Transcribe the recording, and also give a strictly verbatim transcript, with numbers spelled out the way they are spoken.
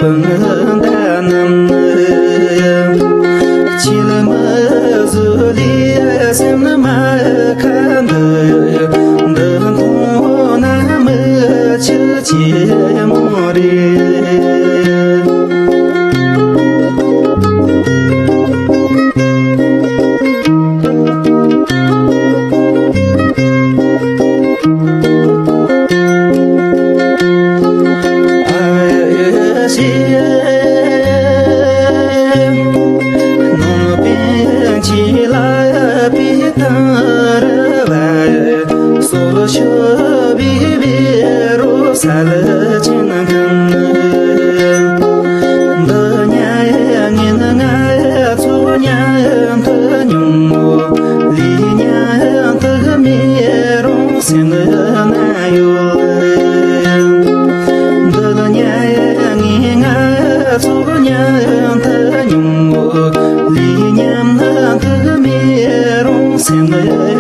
ད་ནམ་ནི་ཆེས་མ་བཟོད་ལས་སེམས་ནི་མ་ཁ་འདི་འདི་མཐོང་ན་མི་ཆེས་ཆེ་མོ་རེད། སེམས་ན་ཡོད། འདི་ལ་ཉལ་ངེས་ང་ཚོ་ཉལ་ད་ཉུང་ངོ་ལས་ཉམས་ན་འདི་མེད་རུང་སེམས་ན་